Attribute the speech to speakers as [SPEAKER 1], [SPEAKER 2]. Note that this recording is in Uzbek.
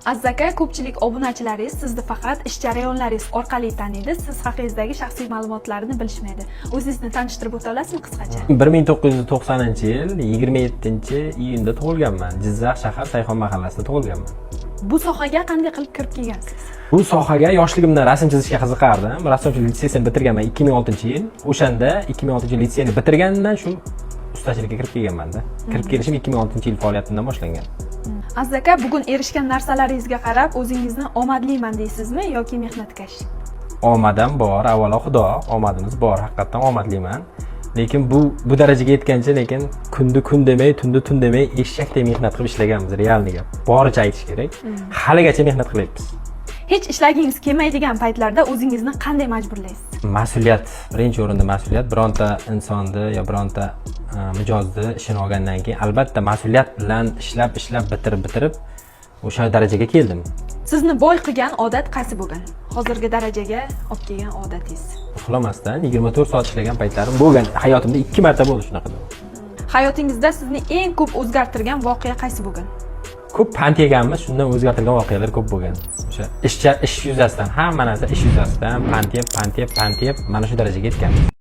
[SPEAKER 1] Aziz aka, ko'pchilik obunachilaringiz sizni faqat ish jarayonlaringiz orqali taniydi, siz haqingizdagi shaxsiy ma'lumotlarni bilishmaydi. O'zingizni tanishtirib o'ta olasizmi qisqacha?
[SPEAKER 2] 1990-yil 27-iyunda tug'ilganman. Jizzax shahar, Sayxon mahallasida tug'ilganman.
[SPEAKER 1] Bu sohaga qanday qilib kirib kelgansiz?
[SPEAKER 2] Bu sohaga yoshligimdan rasm chizishga qiziqardim. Rassomchilik litseyini bitirganman 2006-yil. O'shanda 2006-yil litseyni bitirgandan shu ustachilikka kirib kelganmanda. Kirib kelishim 2006-yil faoliyatimdan boshlangan.
[SPEAKER 1] Aziz aka, bugun erishgan narsalaringizga qarab, o'zingizni omadliman deysizmi yoki mehnatkash?
[SPEAKER 2] Omadam bor, avvalo Xudo, omadimiz bor, haqiqatdan omadliman. Lekin bu darajaga yetgancha, lekin kunni kun demay, tunni tun demay, eshakdek mehnat qilib ishlaganmiz, реальный gap. Boricha aytish kerak. Haligacha mehnat qilyapmiz.
[SPEAKER 1] Hech ishlagingiz kelmaydigan paytlarda o'zingizni qanday majburlaysiz?
[SPEAKER 2] Mas'uliyat, birinchi o'rinda mas'uliyat. Bironta insonni yo bironta mijozni ishini olgandan keyin, albatta, mas'uliyat bilan ishlab, ishlab, bitirib, bitirib o'sha darajaga keldim.
[SPEAKER 1] Sizni boy qilgan odat qaysi bo'lgan, hozirgi darajaga olib kelgan odatingiz?
[SPEAKER 2] Uxlamasdan 24 soat ishlagan paytlarim bo'lgan. Hayotimda ikki marta bo'ldi shunaqa.
[SPEAKER 1] Hayotingizda sizni eng ko'p o'zgartirgan voqea qaysi bo'lgan?
[SPEAKER 2] Ko'p pand yeganmiz, shundan o'zgartirgan voqealar ko'p bo'lgan. O'sha ish yuzasidan, hamma narsa ish yuzasidan pand yeb, pand yeb, pand yeb mana shu darajaga yetganmiz.